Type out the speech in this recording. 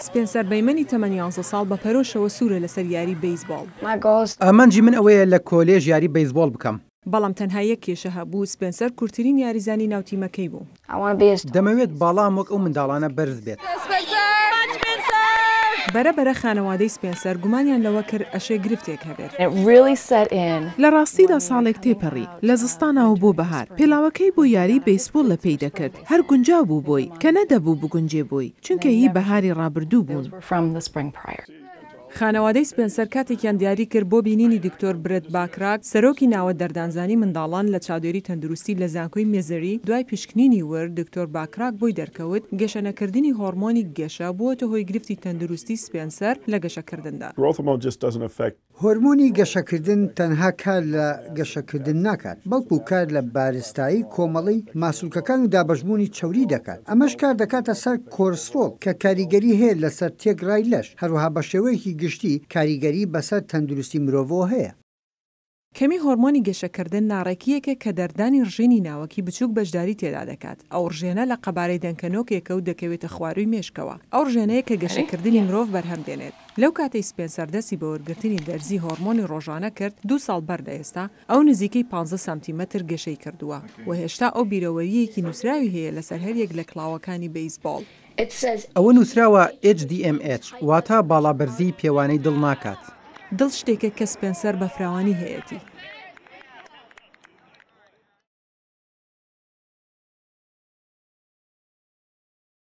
سپێنسەر بەیمەنی تەمەن یانزە ساڵ بە پەرۆشەوە سوورە لەسەر یاری بەیسبۆڵ. ئامانجی من ئەوەیە لە کۆلێژ یاری بەیسبۆڵ بکەم. بەڵام تەنها یەک کێشە هەبوو، سپێنسەر کورتترین یاریزانی ناو تیمەکەی بوو. دەمەوێت باڵام وەک ئەو منداڵانە بەرز بێت. بەرە بەرە خانەوادەی سپێنسەر گومانیان لەوە کرد ئەشێ گرفتێک هەبێت. لە ڕاستیدا ساڵێک تێپەڕی، لە زستانەوە بۆ بەهار، پێڵاوەکەی بۆ یاری بەیسبۆڵ لە پێی دەکرد، هەر گونجاو بوو بۆی، کە نەدەبوو بگونجێ بۆی، چونکە هی بەهاری ڕابردوو بوون. خانەوادەی سپێنسەر کاتێکیان دیاری کرد بۆ بینینی دکتۆر برێت باکراک، سەرۆکی ناوەند دەردانزانی منداڵان لە چاودێری تەندروستی لە زانکۆی میزری، دوای پشکنینی ورد، دکتۆر باکراک بۆی دەرکەوت گەشەنەکردنی هۆرمۆنی گەشە بووەتە هۆی گرفتی تەندروستی سپێنسەر لە گەشەکردندا. هۆرمۆنی گەشەکردن تەنها کار لە گەشەکردن ناکات، بەڵکو کار لە بارستایی کۆمەڵەی ماسولکەکان و دابەشبوونی چەوری دەکات، ئەمەش کار دەکاتە سەر کۆرسترۆڵ کە کاریگەری هەیە لەسەر تێکڕای لەش، هەروەها بەشێوەیەکی گشتی کاریگەری بەسەر تەندروستی مرۆڤەوە هەیە. کەمی هۆرمۆنی گەشەکردن ناڕێکییەکە کە دەردانی ڕژێنی ناوەکی بچووک بەشداری تێدا دەکات، ئەو ڕژێنە لە قەبارەی دەنکەنۆکێکە و دەکەوێتە خوارووی مێشکەوە، ئەو ڕژێنەیە کە گەشەکردنی مرۆڤ بەرهەم دێنێت. لەو کاتەی سپێنسەر دەستی بە وەرگرتنی دەرزی هۆرمۆنی ڕۆژانە کرد، دوو ساڵ بەر لە ئێستا، ئەو نزیکەی 15 سانتیمەتر گەشەی کردووە و هێشتا ئەو بیرەوەرییەکی نووسراوی هەیە لەسەر هەریەک لە کڵاوەکانی بەیسبۆڵ. ئەوە نووسراوە HDMH، واتە باڵابەرزیی پێوانەی دڵ ناکات. دڵ شتێکە کە سپێنسەر بە فراوانی هەیەتی.